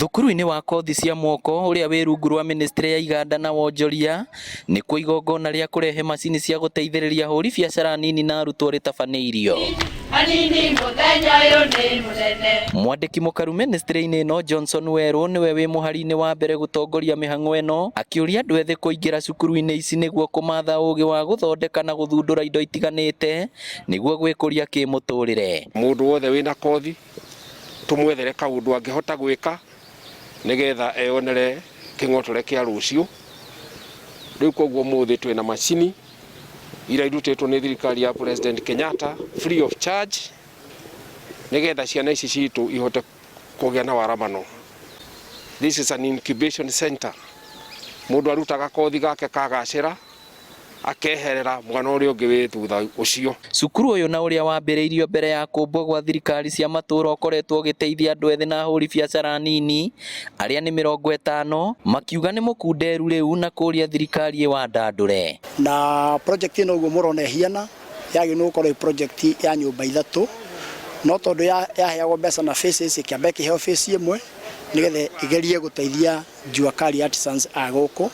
Thukuru-inĩ wa kothi cia moko ũrĩa wĩ rungu rwa ministry ya iganda na wonjoria nĩkuo igongona rĩa kũrehe macini cia gũteithĩrĩria ahũri biacara nini na arutwo rĩtabanĩirio. Mwandĩki mũkaru ministry-inĩ ĩno Johnson Werũ nĩwe wĩ mũhari-inĩ wa mbere gũtongoria mĩhang'o ĩno akĩũria andũ ethĩ kũingĩra cukuru-inĩ ici nĩguo kũmatha ũgĩ wa gũthondeka na gũthundũra indo itiganĩte nĩguo gwĩkũria kĩmũtũrĩre. Mũndũ wothe wĩna kothi tumwethere kaundu angihota gwika nigetha eyonere king'otore kia rucio. Riu koguo muthi twina macini iria irutitwo ni thirikari ya President Kenyatta free of charge nigetha ciana ici citu ihote kugĩa na waramano. This is an incubation center. Mundu arutaga kothi gake kagacira akeherera mwana ũrĩa ũngĩ wĩ thutha ũcio. Cukuru ũyũ na ũrĩa wambĩrĩirio mbere ya kũmbwo gwa thirikari cia matũũra ũkoretwo ũgĩteithia andũ ethĩ na ahũri biacara nini arĩa nĩ 50 makiuga nĩ mũkunderu rĩu na kũria thirikari ĩwandandũre. Na project ĩno ũguo mũrona ĩhiana yagĩrĩirwo gũkorwo ĩ project ya nyũmba ithatũ, no tondũ yaheagwo mbeca na phases ĩkĩamba ĩkĩheo phase ĩmwe nĩgetha ĩgerie gũteithia Jua Kali artisans a gũkũ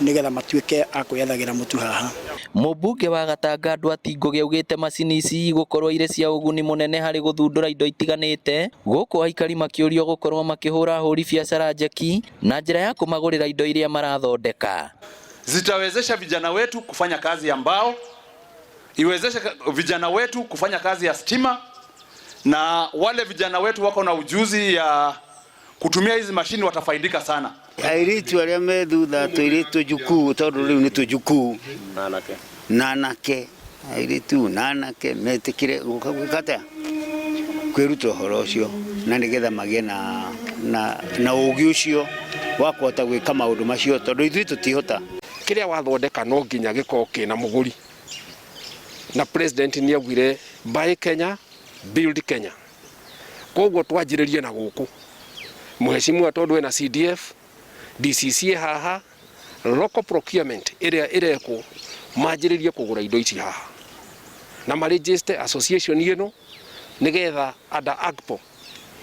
nĩgetha matuĩke a kwĩyethagĩra mũtu haha. Mũmbunge wa Gatanga Nduati Ngũgĩ augĩte macini ici igũkorwo irĩ cia ũguni mũnene harĩ gũthundũra indo itiganĩte gũkũ aikari makĩũrio gũkorwo makĩhũra ahũri biacara njeki na njĩra ya kũmagũrĩra indo iria marathondeka. Zitawezesha vijana wetu kufanya kazi ya mbao, iwezeshe vijana wetu kufanya kazi ya stima, na wale vijana wetu wako na ujuzi ya kutumia hizi mashini watafaidika sana. Airitu aria me thutha tuiritu jukuu tondu riu ni tujukuu na anake airitu na anake metikire guka gwika atia kwiruta uhoro ucio na nigetha magie na ugi ucio wa kuhota gwika maundu macio tondu ithuĩ tutihota. Kiria wathondeka no nginya gikorwo kina muguri, na president ni augire buy Kenya build Kenya, koguo twanjiririe na guku muheshimiwa tondu ena CDF DCC haha local procurement iria irekwo manjiririe kugura indo ici haha na maregister association ino nigetha under AGPO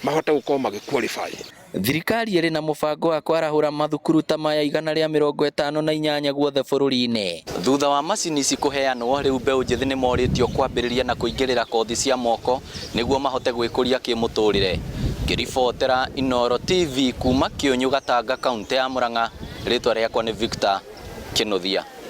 mahote gukorwo magi qualify. Thirikari ĩrĩ na mũbango wa kwarahũra mathukuru ta maya 158 guothe bũrũri-inĩ. Thutha wa macini ici kũheanwo, rĩu mbeũ njĩthĩ nĩ morĩtio kwambĩrĩria na kũingĩrĩra kothi cia moko nĩguo mahote gwĩkũria kĩmũtũrĩre. Ngĩribotera Inooro TV kuma Kĩũnyũ Gatanga, kaũntĩ ya Murang'a, rĩtwa rĩakwa nĩ Victor Kĩnuthia.